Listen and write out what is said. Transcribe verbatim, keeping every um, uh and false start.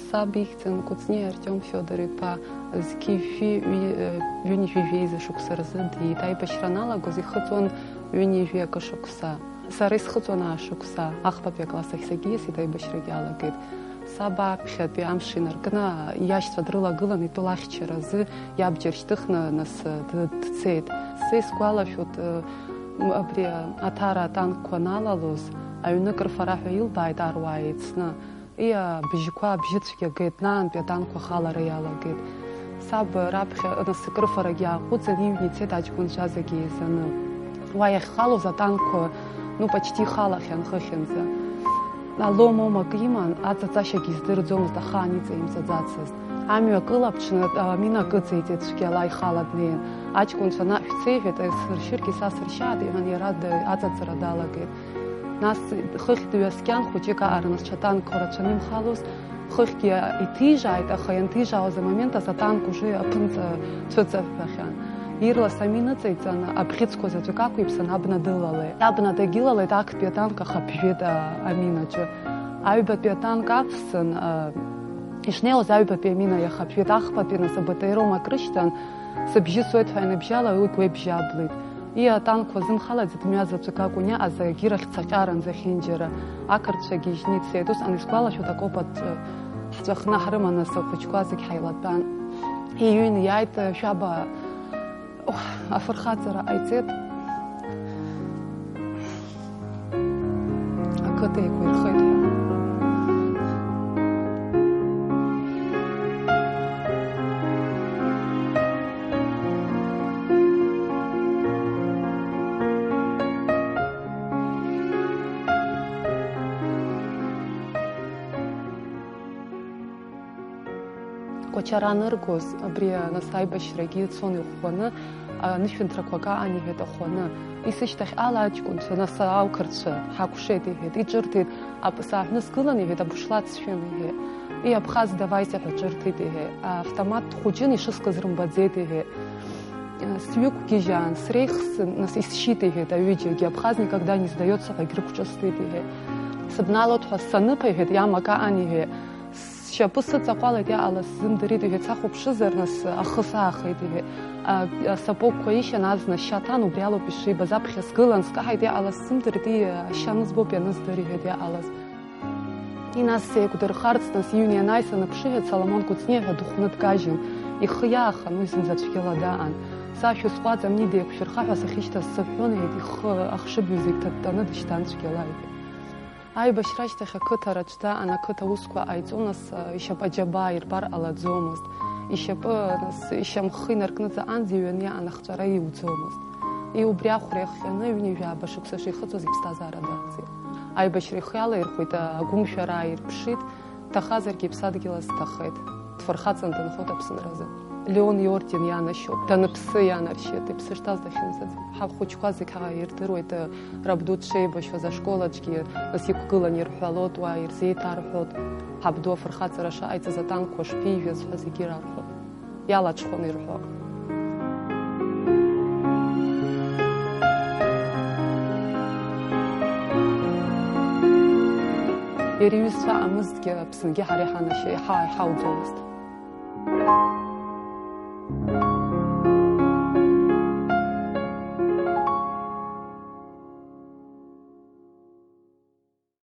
Саб ихьӡын Кәыҵниа Артиом Фиодор-иԥа, зқьи жәшәи ҩи-, ҩынҩажәи жәеиза шықәса рзы диит. Аибашьра аналагоз ихыҵуан ҩынҩажәи акы шықәса. Сара исхыҵуан аа шықәса, ахԥатәи акласс ахь сагьиасит, аибашьрагьы алагеит. Саб аԥхьатәи амш инаркны, иашьцәа дрылагылан, итәыла ахьчаразы иабџьар шьҭыхны, нас, д-, дцеит. Са исгәалашәоит, м, абри аҭара атанкқәа аналалоз, аҩны кыр фара ҳәа илбааит аруаа еицны. Иа, абжьқәа абжьы цәгьа геит, наантәи атанкқәа ахалара иалагеит. Саб раԥхьа, нас, акрыфарагьы ааҟәыҵын, иҩны ицеит аҷкәынцәа зегьы еизаны. Уа иахьхалоз атанкқәа, ну, почти ихалахьан хыхьынӡа. Алом-ом акы иман, аҵаҵашьагьы издырӡомызт, ахаан иҵеимҵаӡацызт. Амҩа кылаԥҽны, амина кыҵеиҵеит цәгьала ихала днеин. Аҷкәынцәа, наҟ шәцеи, иҳәеит, сыршьыргьы са сыршьааит, иҳәан, иара д-, аҵаҵара далагеит. Нас хыхь дҩаскьан, хәыҷык аҟара, нас ҽа танкқәа рацәаны имхалоз, хыхьгьы иҭижааит, аха ианҭижаауаз амомент азы атанк уже аԥынҵа цәыҵаҳәҳәахьан. Ирлас амин ыҵеиҵан, абӷьыцқәа заҵәык ақәиԥсан, абна дылалеит. Абна дагьылалеит, актәи атанк ахаԥжәеит, а, аминаҿы. Аҩбатәи атанк ақәсын, а, ишнеиуаз аҩбатәи амина иахаԥжәеит, ахԥатәи нас АБТР-ом акрышьҭан, сыбжьы соит ҳәа ианыбжьала, уи гәеибжьаблит. Иа атанкқәа зымхалаӡеит, мҩа заҵәык акәын иаҟаз, агьырахь цаҟьаранӡа ахьынџьара. Ақырҭцәагьы ижьны ицеит. Усҟан исгәалашәоит, акоп аҿы ҳҵәахны ҳрыманы, сыхәыҷқәа зегь ҳаилатәан. Иҩны иааит, шәаба, афырхаҵара ҟаиҵеит. Ақыҭа еиқәирхеит ҳәа. Кәачара аныргоз, абри, нас, аибашьрагьы цон иӷәӷәаны, анышәынҭрақәа акаан иҳәеит ахәаны. Исышьҭахьҟала аҷкәынцәа, нас, аалқырцәа ҳакәшеит, иҳәеит, иҿырҭеит, ап-, сааҳәны сгылан, иҳәеит, абушлат сшәын, иҳәеит. И, Абхаз, давай, сҳәа, ҿырҭит, иҳәеит. Автомат хәыҷын, ишыскыз рымбаӡеит, иҳәеит. Сҩықәгьежьаан, среихсын, нас, исшьит, иҳәеит, аҩыџьагьы. Абхаз никогда не сдается ҳәа егьрықәҿысҭит, иҳәеит. Сыбналоит ҳәа саныԥа, иҳәеит, иамак аан, иҳәеит. Сшьапы сыҵаҟәалеит, иҟалаз сзымдырит, иҳәеит, сахәаԥшызар, нас, ахы саахеит, иҳәеит. А, асапогқәа ишьан, азна ашьа ҭан, убри алоуп ишибаз, аԥхьа сгылан, скаҳаит, иҟалаз сзымдырит, и, ашьа анызбоуп ианыздыр, иҳәеит, иҟалаз. И нас сеиқәдырхарц, нас иҩны ианааи саныԥшы, иҳәеит, Соломон Кәыҵниа ҳәа дыхәны дкажьын. Ихы иаахан, уи зынӡа цәгьала даан. Са шәысҟәаҵ, амни деиқәшәырха ҳәа сахьышьҭаз сыҳәҳәон, иҳәеит, ихы ахшыбаҩ зегь ҭаттаны дышьҭан цәгьала, иҳәеит. Аибашьра ашьҭахь ақыҭа раҿ даан, ақыҭа аусқәа ҟаиҵон, нас, ишьапы аџьабаа ирбар ҟалаӡомызт. Ишьапы, нас, ишьамхы инаркны ҵаҟанӡа иҩаны иаан ахҵәара иуӡомызт. И убри ахәра иахҟьаны ҩынҩажәаба шықәса шихыҵуаз иԥсҭазаара дақәҵеит. Аибашьра ихы иалаирхәеит, агәымшәара ааирԥшит, дҭахазаргьы иԥсадгьыл азҭахеит. Дфырхаҵан дынхоит Аԥсынразы. Леон иорден ианашьоуп, даныԥсы ианаршьеит, иԥсы шҭаз дахьымӡаӡеит. Ҳахәыҷқәа зегь ҳа ирдыруеит, рабду дшеибашьуаз ашкол аҿгьы, нас иқәгылан ирҳәалоит, уа ирзеиҭарҳәоит, ҳабду афырхаҵара шаҟаиҵаз, атанкқәа шԥижәыз ҳәа зегьы ирарҳәоит. Иалаҽхәаны ирҳәо. Иара иҩызцәа амызҭгьы Аԥсынгьы ҳара иҳанашьа иаҳа иҳауӡомызт.